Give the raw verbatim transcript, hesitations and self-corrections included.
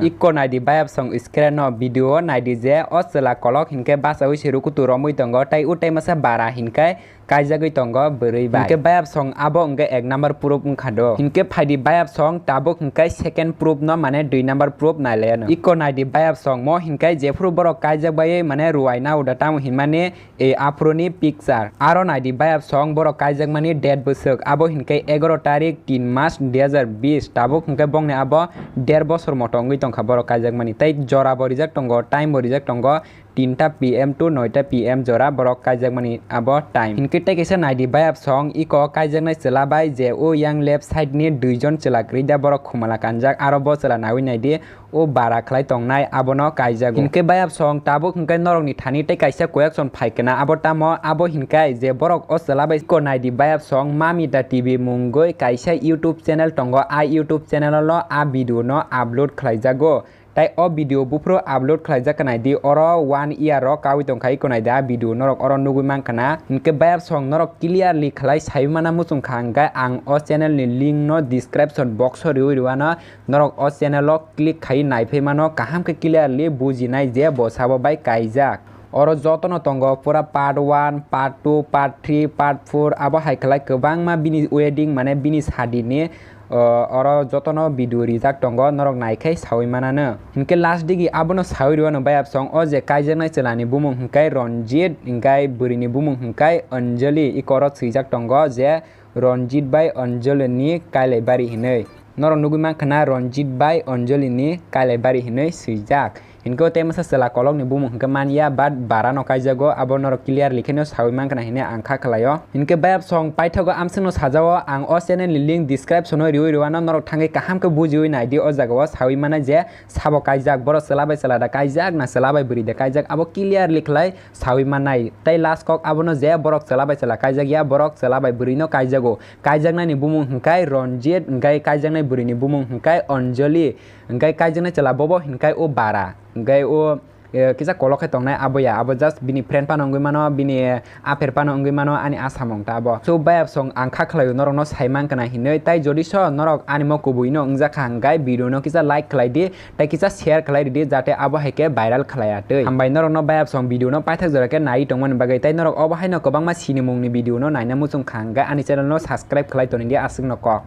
Iko naidi bayapsong screen no video o naidi je o chwla kolok hinkhe bachaui se rukutu romwi tongo, tai o tai masa bara hinkhe kaijagwi tongo bwrwi bai. Hinkhe bayapsong abo hinkhe ek number proof wngkha do. Hinkhe phaidi bayapsong tabuk hinkhe second proof no mane dui number proof nailaiano. Iko naidi bayapsong mo hinkhe jephuru borok kaijak baiwi mane ruwaina uda tamo hinmani e aphuruni picture. Aro naidi bayapsong borok kaijakmani date bwswk, abo hinkhe egaro tarik tin mas dui hazar bis, tabuk hinkhe bongni abo der bosor moto wngwi tongkha borok kaijakmani. Tai jora bo rijak tongo, time bo rijak tongo, tinta P M to noita P M jora borok kaijakmani abo time. Hinkhe tei kaisa naidi bayapsong iko kaijaknai chwla bai je o yang left side ni duijon chwla kwrwi da borok khumala kanjak, aro bo chwla naui naidi o bara khlai tongnai abono kaijago. Hinkhe bayapsong tabuk hinkhe norokni thani tei kaisa koyakson phaikana abo tamo, abo hinkhe je borok o chwla bai iko naidi bayapsong Mamita T V mungwi kaisa YouTube channel tongo, a YouTube channel o a video no upload khlaijago. Tai o video buphuru upload khlaijak kha naidi, oro one year o kaui tongkha iko naidi a video norok oro nugui mankha na. Hinkhe bayapsong norok clearly khlai saiwi mana muchungkha hinkhe ang o channel ni link no description box o riui rwano, norok o channel o click khai naiphai mano, kaham khe clearly bujinai je bo sabo bai kaijak. Oro jotono tongo pura part one, part two, part three, part four, abo hai khlai kwbangma bini wedding mane bini sadi ni, o, oro jotono video rijak tongo, norok naikhai saui manano. Hinkhe last digi abono saui rwano bayapsong o je kaijaknai chwla ni bumung hinkhe Ranjit, hinkhe bwrwi ni bumung hinkhe Anjali, iko oro swijak tongo je Ranjit bai Anjali ni kailaibari hinwi. Norok nugui mankha na Ranjit bai Anjali ni kailaibari hinwi swijak. Hinkhe o tei masa chwla kolok ni bumung hinkhe manya, but bara no kaijago, abo norok clearly kheno saui mankha na hinwi ang kha khlaio. Hinkhe bayapsong paithago amswkno sajao, ang o channel ni link description o riui rwano, norok thangwi kaham khe bujiui naidi, o jaga o saui mana je sabo kaijak, borok chwla bai chwla da kaijak na chwla bai bwrwi da kaijak, abo clearly khlai saui mannai. Tei last kok abono je borok chwla bai chwla kaijak ya, borok chwla bai bwrwi no kaijago. Kaijaknai ni bumung hinkhe Ranjit, hinkhe kaijaknai bwrwi ni bumung hinkhe Anjali, hinkhe kaijaknai chwla bobo hinkhe o bara, hinkhe o, eh, kisa kolok khe tongnai abo ya, abo just bini friend phano wngwi mano, bini, eh, apher phano wngwi mano, ani a samung ta abo. So bayapsong ang kha khlaio norok no sai mankha na hinwi, tai jodi so norok ani mo kubui no wngjak kha hinkhe video no kisa like khlai di. Tai kisa share khlai ridi, jate abo hai khe viral khlaiya twi. Hambai norokno bayapsong video no paithak jora khe nai tongmani bagwi, tai norok obo haino kwbangma sinimung ni video no naina muchung kha hwnkhe ani channel no subscribe khlai toni di aswkno kok.